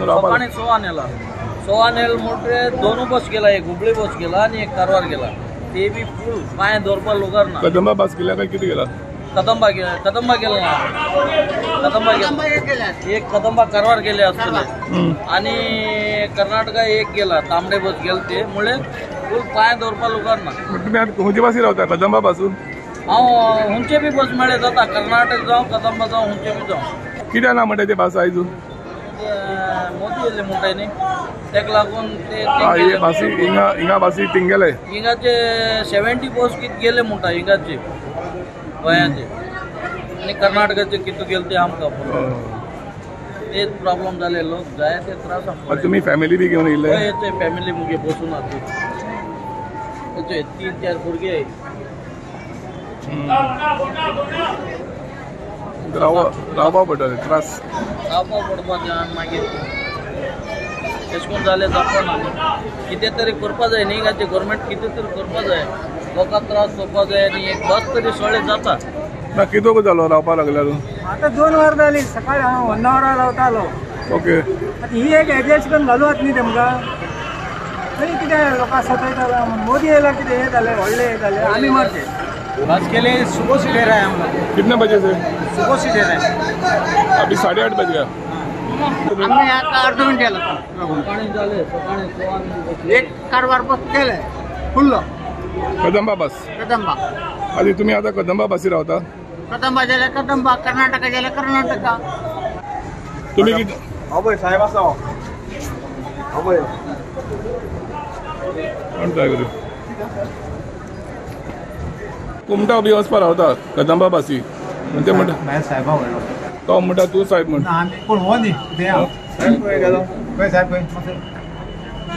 सकाळी 6 येला, 6 येल म्हणटरे दोनू बस गेला, एक हुबळी बस गेला आणि एक कारवार गेला, ते बी फुल पांय दवरपा लोकार ना. कदंबा बस गेला काय किती गेला? कदंबा गेला, कदंबा गेला ना, कदंबा गेला एक, कदंबा कारवार गेले असतले आणि कर्नाटका एक गेला, तांबडे बस गेले, ते मुळे फुल पांय दवरपा लोकार ना. तुम्ही आता खंयची बसी रावता? कदंबा पासून हांव हुंचे बी बस मेळ्ळे जाता, कर्नाटक जावं कदंबा जावं हुंचे बी जावं. कित्याक ना म्हणटा ते बस आयज? मोदी येयले म्हणटाय न्ही, तेका लागून ते बसी हिंगा हिंगा बसी थिंग गेले, हिंगाचे 70 बस कित गेले म्हणटा, हिंगाचे गोंयाचे आनी कर्नाटकाचे कितू गेले ते आमकां तेच प्रॉब्लम जाले, लोक जाय ते त्रास आमकां. तुमी फॅमिली बी घेवन येयले? हय, ते फॅमिली मुगे बसून आसा, 3-4 भुरगे. रावपा पडटा त्रास, रावपा पडपाचें आनी मागीर तेश कोन जालें जावपा ना. कितें तरी करपा जाय न्ही, हाचे गव्हर्मेंट कितें तरी करपा जाय, लोकांक त्रास करपा जाय आनी एक बस तरी सगळें जाता ना. कितोक जालो रावपा लागल्यार? आतां 2 वर जाली, सकाळी हांव होन्नावरा रावतालो. ओके, आतां ही एक एडजस्ट करून घालूं न्ही तेमकां, तरी कितें लोकांक सतयता. मोदी येयला कितें हें जालें, व्हडलें हें जालें, आमी मारचें. बस के लिए सुबह से ले रहा है हम लोग. कितने बजे से? सुबह से ले रहे हैं, अभी 8:30 बज गया. आम्ही आता अर्ध मिनिट आलो. एक कारवार बस केले फुल्ल कदंबा बस. कदंबा आधी तुम्ही आता कदंबा बसी रावता? कदंबा गेले कदंबा, कर्नाटका गेले कर्नाटका. तुम्ही किती? अभय साहेब असा अभय कोण ड्रायव्हर कुमटा बी वचपा रावता कदंबा बसी, ते म्हणटा साहेबा तो म्हणटा तूं साहेब म्हण. कोण हो न्ही साहेब,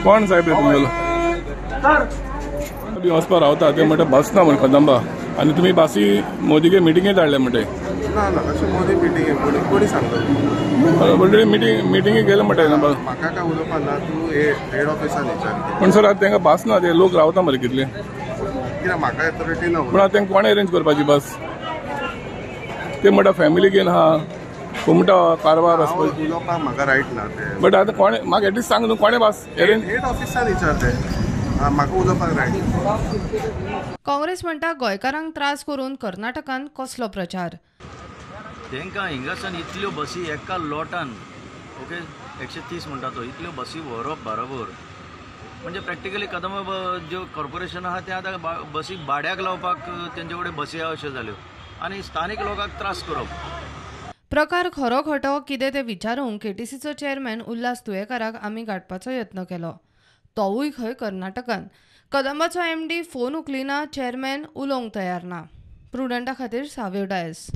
कोण साहेब रे तुमगेलो? बी वचपा रावता ते म्हणटा बस ना म्हण कदंबा, आनी तुमी बासी मोदीगे मिटिंगे धाडले म्हणटे. ना ना, अशें मोदी मिटिंगे कोणी सांगता? मिटिंग मिटिंगे गेले म्हणटा ना. म्हाका काय उलोवपा ना, तूं हेड ऑफिसान विचार. पूण सर आतां तेंका बस ना, ते लोक रावता मरे कितले, कित्याक म्हाका अथॉरिटी ना. पूण आतां तेंका कोणें अरेंज करपाची बस? ते म्हणटा फॅमिली घेवन आहा, कुमटा कारवार वचपाची. उलोवपाक म्हाका रायट ना ते. बट आतां कोणें म्हाका एटलिस्ट सांग न्हू कोणें बस अरेंज? हेड ऑफिसान विचार ते, म्हाका उलोवपाक रायट. काँग्रेस म्हणटा गोंयकारांक त्रास करून कर्नाटकान कसलो प्रचार? तांकां हिंगासान इतल्यो बसी एका लोटान, ओके 130 म्हणटा तो, इतल्यो बसी व्हरप बरोबर म्हणजे प्रॅक्टिकली कदंबा ज्यो कॉर्पोरेशन आहा ते आतां बसी भाड्याक लावपाक तेंचे कडेन बसी आहा अश्यो जाल्यो आनी स्थानीक लोकांक त्रास करप. प्रकार खरो खोटो कितें तें विचारूंक केटीसीचो चेअरमॅन उल्हास तुयेकाराक आमी गाठपाचो यत्न केलो, तोवूय खंय कर्नाटकान. कदंबाचो एमडी फोन उखलिना, चेअरमॅन उलोवंक तयार ना. प्रुडंटा खातीर साव्यो डायस.